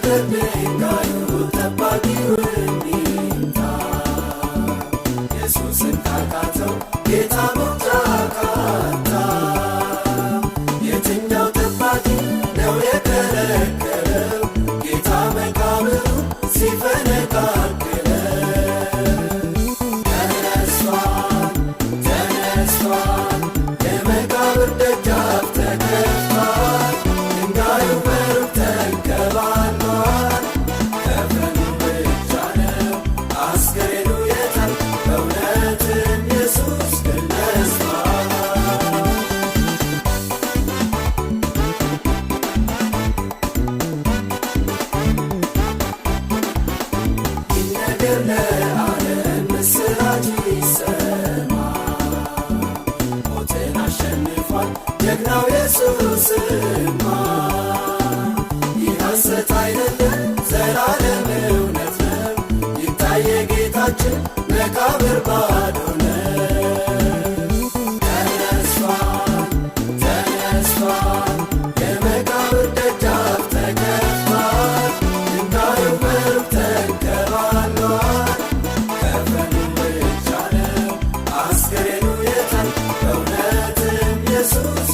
ድንጋዩ ጠባቂው ይምጣ። ኢየሱስን ካቃተው ጌታ መውጫ ካጣ፣ የትኛው ጠባቂ ነው የከለከለው ጌታ መቃብሩ ሲፈነቃቅለው? ተነስቷል፣ ተነስቷል፣ የመቃብር ደጃፍ ተከፍቷል፣ ድንጋዩ በሩቅ ተንከባሏል። ከፈኑ ብቻ ነው አስከሬኑ የታል? በእውነትም ኢየሱስ ድል ነስቷል። ይነገር ለዓለም ምስራች ይሰማ፣ ሞትን አሸንፏል ጀግናው ኢየሱስማ። ይህ ሐሰት አይደለም፣ ዘላለም እውነት ነው። ይታይ የጌታችን መቃብር ባዶ ነው። ተነስቷል፣ ተነስቷል፣ የመቃብር ደጃፍ ተከፍቷል፣ ድንጋዩ በሩቅ ተንከባሏል። ከፈኑ ብቻ ነው አስከሬኑ የታል? በእውነትም ኢየሱስ